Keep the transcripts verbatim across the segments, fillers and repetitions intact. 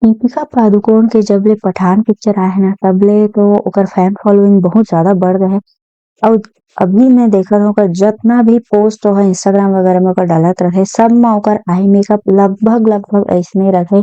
दीपिका पादुकोण के जब ले पठान पिक्चर आए हे ना, तब ले तो ओकर फैन फॉलोइंग बहुत ज्यादा बढ़ गए हे। अउ अभी मैं देखत हूँ, ओकर जितना भी पोस्ट हो इंस्टाग्राम वगैरह में ओकर डालत रहे, सब में ओकर आई मेकअप लगभग लगभग ऐसने रहे,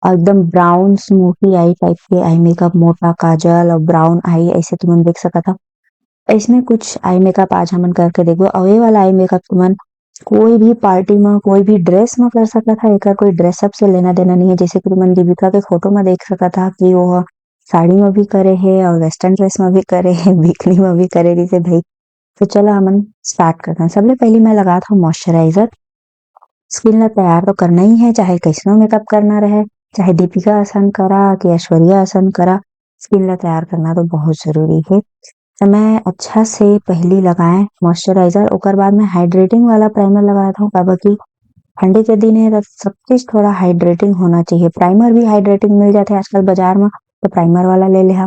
एकदम ब्राउन स्मोकी आई टाइप के आई मेकअप, मोटा काजल और ब्राउन आई, ऐसे तुमन देख सकत हव। ऐसने कुछ आई मेकअप आज हमन करके देखबो। और ये वाला आई मेकअप तुमन कोई भी पार्टी में, कोई भी ड्रेस में कर सकत हव, एकर कोई ड्रेसअप से लेना देना नहीं है। जैसे कि तुमन दीपिका के फोटो में देख सकत हव कि वो साड़ी में भी करे हे और वेस्टर्न ड्रेस में भी करे हे, बिकनी में भी करे, जैसे भाई। तो चलो हमन स्टार्ट करते हैं। सबले पहले मैं लगात हूँ मॉइस्चराइजर। स्किन ला तैयार तो करना ही है, चाहे कैसनो मेकअप करना रहे, चाहे दीपिका असन करा कि ऐश्वर्या असन करा, स्किन ला तैयार करना तो बहुत जरूरी है। तो मैं अच्छा से पहली लगाए मॉइस्चराइजर, ओकर बाद मैं हाइड्रेटिंग वाला प्राइमर लगात हूँ, काबर कि ठंडी के दिन है तो सब चीज थोड़ा हाइड्रेटिंग होना चाहिए। प्राइमर भी हाइड्रेटिंग मिल जाते आजकल बाजार में, तो प्राइमर वाला ले लेहा।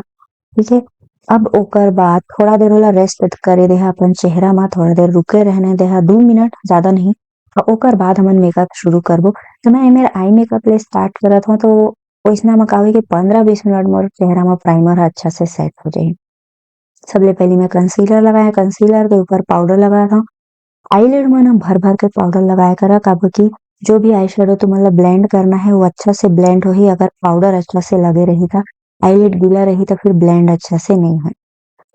ठीक है, अब ओकर बाद थोड़ा देर ओला रेस्ट करे देहा, अपन चेहरा में थोड़ा देर रुके रहने देहा, दो मिनट, ज्यादा नहीं। और ओकर बाद हमन मेकअप शुरू करबो। तो मैं एमेर आई मेकअप ले स्टार्ट करत हूँ, तो ओइसना में का होही कि पंद्रह बीस मिनट मोर चेहरा में प्राइमर ह अच्छा से सेट हो जाही। सबले पहले मैं कंसीलर लगाए, कंसीलर के ऊपर पाउडर लगात हूँ। आईलिड में ना भर भर के पाउडर लगाए करा, काबर कि जो भी आई शेडो तुमन ला ब्लेंड करना है, वो अच्छा से ब्लेंड होही। अगर पाउडर अच्छा से लगे रही, तो आईलिड गीला रही, तो फिर ब्लेंड अच्छा से नहीं होही।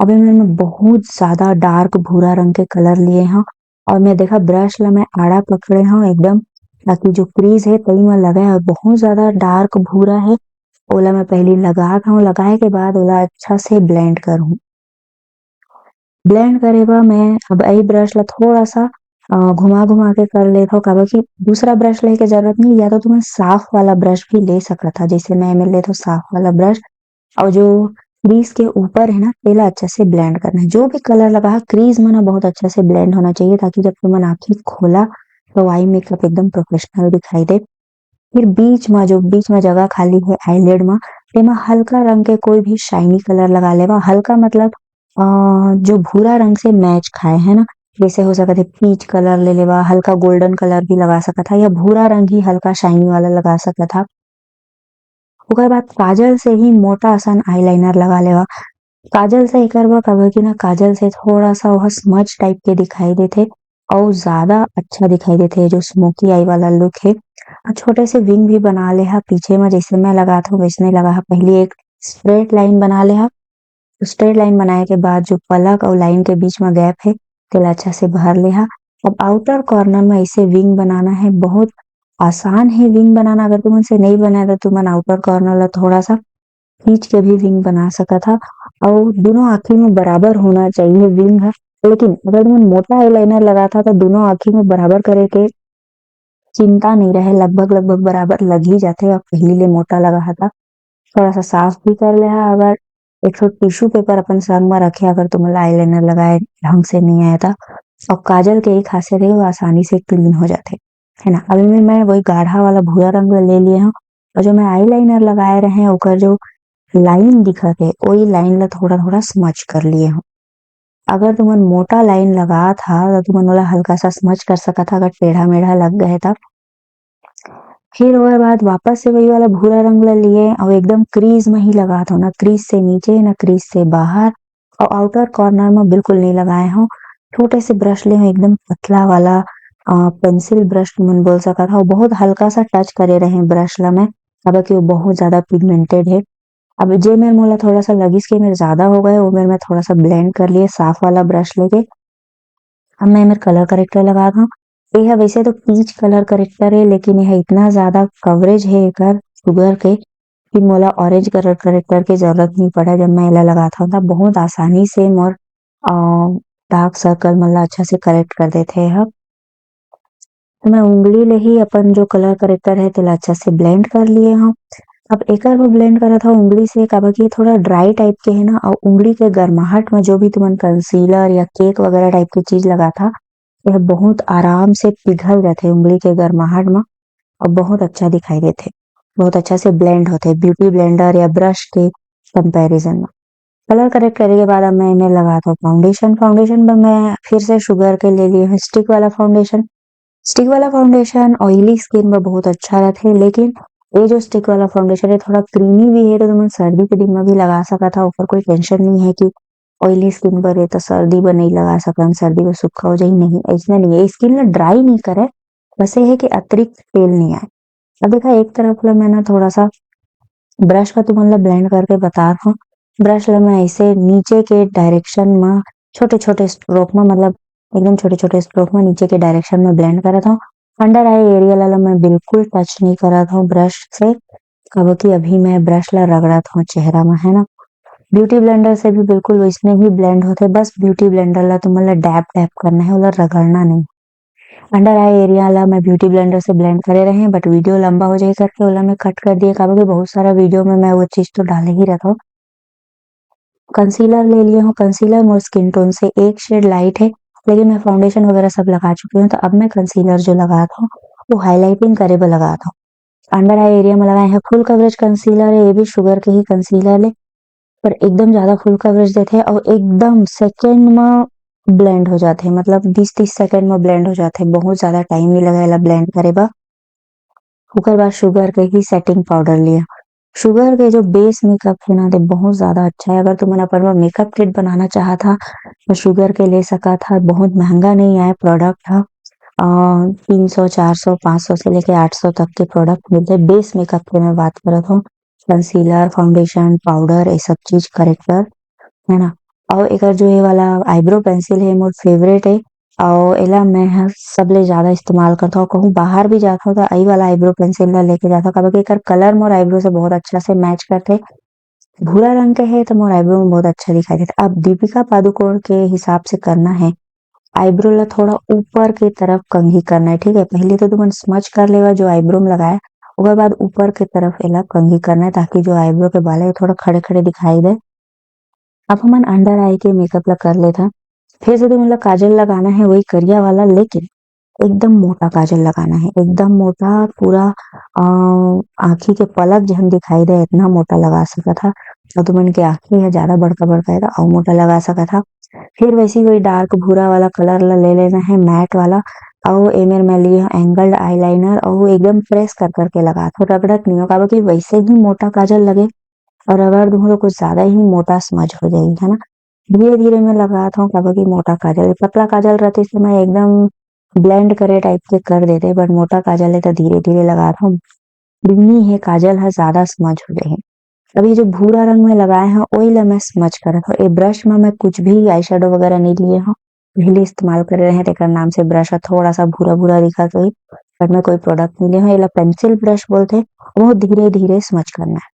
अब एमे मैं बहुत ज्यादा डार्क भूरा रंग के कलर लिए हूँ और मैं देखा ब्रश ला मैं आड़ा पकड़े हूँ एकदम, ताकि जो क्रीज है तई में लगे। और बहुत ज्यादा डार्क भूरा है, ओला मैं पहले लगात हूँ, लगाए के बाद ओला अच्छा से ब्लेंड करूँ। ब्लेंड करे बर मैं अब यही ब्रश ला थोड़ा सा अ, घुमा घुमा के कर लेत हूँ, काबर कि दूसरा ब्रश लेके जरूरत नहीं, या तो तुमन साफ वाला ब्रश भी ले सकत हा। जैसे मैं एमे लेत हूँ साफ वाला ब्रश, और जो क्रीज के ऊपर है ना, तेला अच्छा से ब्लेंड करना है। जो भी कलर लगा है क्रीज में ना, बहुत अच्छा से ब्लेंड होना चाहिए, ताकि जब तुमन आँखी खोला तो आई मेकअप एकदम प्रोफेशनल दिखाई दे। फिर बीच में, जो बीच में जगह खाली है आईलिड में, तेमा हल्का रंग के कोई भी शाइनी कलर लगा लेवा। हल्का मतलब अ, जो भूरा रंग से मैच खाए है ना, जैसे हो सकत है पीच कलर ले लेवा, हल्का गोल्डन कलर भी लगा सकत हा, या भूरा रंग ही हल्का शाइनी वाला लगा सकत हा। ओकर बाद काजल से ही मोटा असन आईलाइनर लगा लेवा। काजल से एकर बर, काबर कि ना काजल से थोड़ा सा वह स्मज टाइप के दिखाई देथे और ज्यादा अच्छा दिखाई देथे जो स्मोकी आई वाला लुक है। और छोटे से विंग भी बना ले हा पीछे में, जैसे मैं लगात हूँ वैसने लगा हा। पहले एक स्ट्रेट लाइन बना ले हा, तो स्ट्रेट लाइन बनाए के बाद जो पलक और लाइन के बीच में गैप है, तेला अच्छा से भर ले हा। अब आउटर कॉर्नर में ऐसे विंग बनाना है, बहुत आसान है विंग बनाना। अगर तुमन से नहीं बनाए तो तुमन आउटर कॉर्नर ला थोड़ा सा खींच के भी विंग बना सकत हा। और दोनों आँखी में बराबर होना चाहिए विंग ह। लेकिन अगर तुमन मोटा आईलाइनर लगात हा तो दोनों आँखी में बराबर करे के चिंता नहीं रहे, लगभग लगभग बराबर लग ही जाथे। अब पहली ले मोटा लगा हा था, थोड़ा सा साफ भी कर ले हा। अगर एक ठो टिश्यू पेपर अपन संग में रखे, अगर तुमन ला आईलाइनर लगाए ढंग से नहीं आए था, और काजल के एक खासियत है, वो आसानी से क्लीन हो जाथे, है ना। अभी में मैं वही गाढ़ा वाला भूरा रंग ले लिए हूँ, और जो मैं आईलाइनर लगाए रहे ओकर जो लाइन दिखत है, वही लाइन ला थोड़ा थोड़ा स्मच कर लिए हूँ। अगर तुमन मोटा लाइन लगात हा तो तुमन ओला हल्का सा स्मच कर सकत हा, अगर टेढ़ा मेढ़ा लग गए तब। फिर ओकर बाद वापस से वही वाला भूरा रंग ला लिए और एकदम क्रीज में ही लगात हो, ना क्रीज से नीचे ना क्रीज से बाहर। और आउटर कॉर्नर में बिल्कुल नहीं लगाए हो, छोटे से ब्रश ले हो, एकदम पतला वाला पेंसिल ब्रश तुमन बोल सकत हो। बहुत हल्का सा टच करे रहे ब्रश ला मैं, काबर कि वो बहुत ज्यादा पिगमेंटेड है। अब जे मेर मोला थोड़ा सा लगिस के मेर ज्यादा हो गए, वो मेर मैं थोड़ा सा ब्लेंड कर लिए साफ वाला ब्रश लेके। अब मैं एमेर कलर करेक्टर लगात हूँ। ये ह वैसे तो पीच कलर करेक्टर है, लेकिन यह इतना ज्यादा कवरेज है एकर शुगर के कि मोला ऑरेंज कलर करेक्टर के जरूरत नहीं पड़े। जब मैं एला लगात हूँ तब बहुत आसानी से मोर डार्क सर्कल मन ला अच्छा से करेक्ट कर देथे यह। तो मैं उंगली ले ही अपन जो कलर करेक्टर है तेला अच्छा से ब्लेंड कर लिए हूँ। अब एकर बर ब्लेंड करत हूँ उंगली से, काबर कि ये थोड़ा ड्राई टाइप के है ना, और उंगली के गर्माहट में जो भी तुमन कंसीलर या केक वगैरह टाइप के चीज लगात हा, यह बहुत आराम से पिघल जाथे उंगली के गर्माहट में और बहुत अच्छा दिखाई देथे, बहुत अच्छा से ब्लेंड होथे ब्यूटी ब्लेंडर या ब्रश के कंपैरिजन में। कलर करेक्ट करे के बाद अब मैं एमे लगात हूँ फाउंडेशन। फाउंडेशन बर मैं फिर से शुगर के ले लिए हूँ स्टिक वाला फाउंडेशन। स्टिक वाला फाउंडेशन ऑयली स्किन बर बहुत अच्छा रहथे, लेकिन ये जो स्टिक वाला फाउंडेशन है थोड़ा क्रीमी भी है, तो तुमन सर्दी के दिन में भी लगा सकत हव, ओकर कोई टेंशन नहीं है कि ऑयली स्किन पर है तो सर्दी बर नहीं लगा सकन, सर्दी बर सूखा हो जाही, नहीं, ऐसा नहीं है। स्किन ला ड्राई नहीं करे, बस ये है कि अतिरिक्त तेल नहीं आए। अब देखा, एक तरफ ला मैं ना थोड़ा सा ब्रश का तुमन ला ब्लेंड करके बता रहा हूँ। ब्रश ला मैं ऐसे नीचे के डायरेक्शन में, छोटे छोटे स्ट्रोक में, मतलब एकदम छोटे छोटे स्ट्रोक में नीचे के डायरेक्शन में ब्लेंड करत हूँ। अंडर आई एरिया ला मैं बिल्कुल टच नहीं करत हूँ ब्रश से, काबर कि अभी मैं ब्रश ला रगड़त हूँ चेहरा में, है ना। ब्यूटी ब्लेंडर से भी बिल्कुल वैसने ही ब्लेंड होथे, बस ब्यूटी ब्लेंडर ला तुमन ला डैब डैब करना है, ओला रगड़ना नहीं। अंडर आई एरिया ला मैं ब्यूटी ब्लेंडर से ब्लेंड करे रहे, बट वीडियो लंबा हो जाए करके ओला मैं कट कर दिए, काबर कि बहुत सारा वीडियो में मैं वो चीज तो डाले ही रहता हूँ। कंसीलर ले लिए हूँ, कंसीलर मोर स्किन टोन से एक शेड लाइट है, लेकिन मैं फाउंडेशन वगैरह सब लगा चुकी हूँ, तो अब मैं कंसीलर जो लगात हूँ वो हाईलाइटिंग करे बर लगात हूँ। अंडर आई एरिया में लगाए हैं, फुल कवरेज कंसीलर है, ये भी शुगर के ही कंसीलर है, पर एकदम ज्यादा फुल कवरेज देथे और एकदम सेकेंड में ब्लेंड हो जाथे, मतलब बीस तीस सेकेंड में ब्लेंड हो जाथे, बहुत ज्यादा टाइम नहीं लगे एला ब्लेंड करे बर। ओकर बाद शुगर के ही सेटिंग पाउडर लिए। शुगर के जो बेस मेकअप है ना, ते बहुत ज्यादा अच्छा है। अगर तुमन अपन बर मेकअप किट बनाना चाहत हा, तो शुगर के ले सकत हा। बहुत महंगा नहीं आए प्रोडक्ट हा, अ, तीन सौ, चार सौ, पाँच सौ से लेके आठ सौ तक के प्रोडक्ट मिलथे। बेस मेकअप के मैं बात करत हूँ, कंसीलर, फाउंडेशन, पाउडर, ये सब चीज करेक्टर, है ना। और एकर जो ये वाला आईब्रो पेंसिल है, मोर फेवरेट है, और एला मैं ह सबले ज्यादा इस्तेमाल करथौं। कहूँ बाहर भी जाथौं, त आई वाला आईब्रो पेंसिल ला लेके जाथौं, काबर कि एकर कलर मोर आईब्रो से बहुत अच्छा से मैच करथे। भूरा रंग के है, तो मोर आईब्रो में बहुत अच्छा दिखाई देथे। अब दीपिका पादुकोण के हिसाब से करना है, आईब्रो ला थोड़ा ऊपर के तरफ कंघी करना है, ठीक है। पहले तो तुमन स्मच कर लेवा जो आईब्रो में लगाए, ओकर बाद ऊपर के तरफ एला कंघी करना है, ताकि जो आईब्रो के बाल है, थोड़ा खड़े-खड़े दिखाई दे। अब हमन अंडर आई के मेकअप ला कर लेथन। फिर से तुमन ला काजल लगाना है, वही करिया वाला, लेकिन एकदम मोटा काजल लगाना है, एकदम मोटा, पूरा, अ, आँखी के पलक झन दिखाई दे, इतना मोटा लगा सकत हा। और तुमन के आँखी है ज्यादा बड़का बड़का है, तो अउ मोटा लगा सकत हा। फिर वैसे ही वही डार्क भूरा वाला कलर ला ले लेना है, मैट वाला। और एमेर मैं लिए हूँ एंगल्ड आईलाइनर, और एकदम प्रेस कर करके लगात हौं, रगड़त नहीं हौं, काबर कि वैसे ही मोटा काजल लगे और रगड़ दूँ तो कुछ ज्यादा ही मोटा स्मज हो जाही, है ना। धीरे धीरे मैं लगात हौं, काबर कि मोटा काजल, पतला काजल रहते तो मैं एकदम ब्लेंड करे टाइप के कर देते, बट मोटा काजल है तो धीरे धीरे लगात हौं। बिन्नी है काजल है, ज्यादा स्मज हो जाही। अब ये जो भूरा रंग में लगाए हैं, ओही ला मैं स्मज करत हौं। ये ब्रश में मैं कुछ भी आई शेडो वगैरह नहीं लिए हौं, पहले इस्तेमाल करे रहे, तेकर नाम से ब्रश ह थोड़ा सा भूरा भूरा दिखत होही, बट मैं कोई प्रोडक्ट नहीं लिए हौं। एला पेंसिल ब्रश बोलथे, बहुत धीरे धीरे स्मज करना है।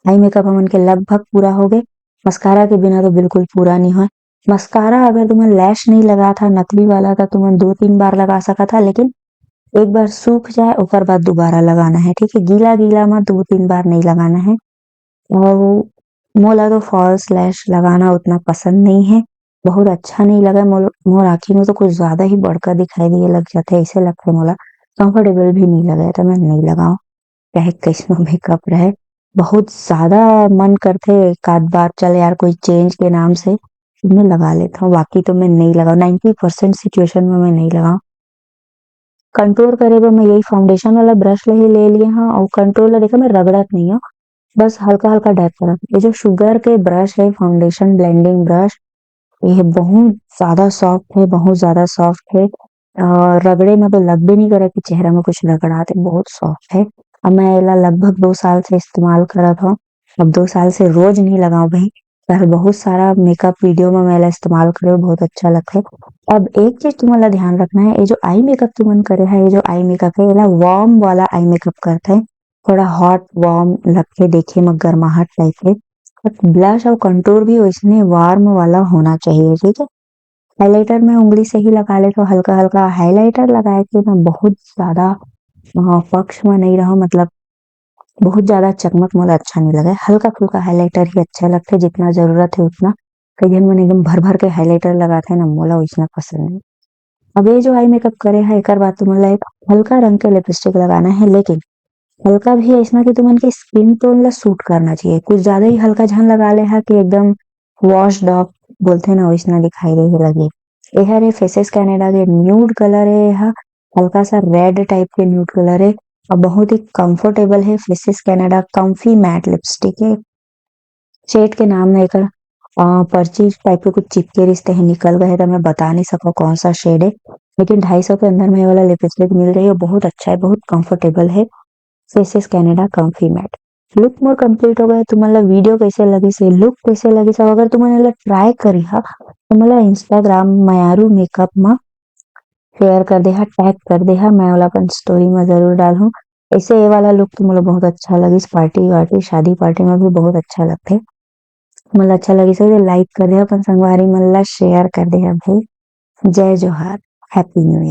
आई मेकअप हमन के लगभग पूरा हो गए। मस्कारा के बिना तो बिल्कुल पूरा नहीं होय। मस्कारा अगर तुमन लैश नहीं लगात हा नकली वाला, तो तुमन दो तीन बार लगा सकत हा, लेकिन एक बार सूख जाए, ओकर बाद दोबारा लगाना है, ठीक है। गीला गीला में दो तीन बार नहीं लगाना है। और मोला तो फॉल्स लैश लगाना उतना पसंद नहीं है, बहुत अच्छा नहीं लगा। मोर, मोर आँखी में तो कुछ ज्यादा ही बड़का दिखाई दिए लग जाथे, ऐसे लगथे मोला, कंफर्टेबल भी नहीं लगे, तो मैं नहीं लगाऊं। चाहे कैसनो मेकअप रहे, बहुत ज्यादा मन करथे एक आध बार, चल यार, कोई चेंज के नाम से मैं लगा लेता हूँ, बाकी तो मैं नहीं लगाऊँ, नाइन्टी परसेंट सिचुएशन में मैं नहीं लगाऊँ। कंटूर करे बर मैं यही फाउंडेशन वाला ब्रश ला ही ले लिए हौं, और कंटूर ला देखा मैं रगड़त नहीं हूँ, बस हल्का हल्का डैब करत हूँ। ये जो शुगर के ब्रश है, फाउंडेशन ब्लेंडिंग ब्रश, ये बहुत ज्यादा सॉफ्ट है, बहुत ज्यादा सॉफ्ट है। और रगड़े में तो लगबे नहीं करे कि चेहरा में कुछ रगड़ात है, बहुत सॉफ्ट है। अब मैं एला लगभग दो साल से इस्तेमाल करत हूँ। अब दो साल से रोज नहीं लगाऊं भाई, पर बहुत सारा मेकअप वीडियो में मैं एला इस्तेमाल करे, बहुत अच्छा लगथे। अब एक चीज तुमन ला ध्यान रखना है, ये जो आई मेकअप तुमन करे है, ये जो आई मेकअप है, एला वार्म वाला आई मेकअप करथे, थोड़ा हॉट वार्म लगथे देखे में, गर्माहट टाइप के। बट ब्लश और कंटूर भी वैसने वार्म वाला होना चाहिए, ठीक है। हाइलाइटर मैं उंगली से ही लगा लेथौं हल्का हल्का। हाइलाइटर लगाए के मैं बहुत ज्यादा, अ, पक्ष में नहीं रहूं, मतलब बहुत ज्यादा चकमक मोला अच्छा नहीं लगे, हल्का फुल्का हाइलाइटर ही अच्छा लगथे, जितना जरूरत है उतना। कई झन मन एकदम भर भर के हाइलाइटर लगाथे ना, मोला वैसना पसंद नहीं। अब ये जो आई मेकअप करे है, एकर बाद तुमन ला एक हल्का रंग के लिपस्टिक लगाना है, लेकिन हल्का भी ऐसना कि तुमन के स्किन टोन ला सूट करना चाहिए। कुछ ज्यादा ही हल्का झन लगा ले हा कि एकदम वॉश्ड ऑफ बोलथे ना, वैसना दिखाई दे लगे। एहर है फेसेस कैनेडा के न्यूड कलर है, एहा हल्का सा रेड टाइप के न्यूड कलर है। और बहुत ही कंफर्टेबल है। Faces Canada comfy matte lipstick है। शेड के नाम ना एकर अ, पर्ची टाइप के कुछ चिपके रिहिस, तेहे निकल गए हे, त मैं बता नहीं सकव कौन सा शेड है, लेकिन ढाई सौ के अंदर में ये वाला लिपस्टिक मिल रही है। बहुत अच्छा है, बहुत कंफर्टेबल है। Faces Canada comfy mat. Look more complete हो गए। तुमन ला वीडियो कैसे लगिस, ये लुक कैसे लगिस, अउ अगर तुमन एला ट्राई करी हा, तो मोला इंस्टाग्राम मयारू मेकअप मा शेयर कर दे हा, टैग कर दे हा, मैं ओला अपन स्टोरी में जरूर डालहूँ। ऐसे ये वाला लुक तो मोला बहुत अच्छा लगिस, पार्टी वार्टी, शादी पार्टी में भी बहुत अच्छा लगथे। मोला अच्छा लगिस हे तो लाइक कर दे हा, अपन संगवारी मन ला शेयर कर दे हा भाई। जय जोहार, हैप्पी न्यू ईयर।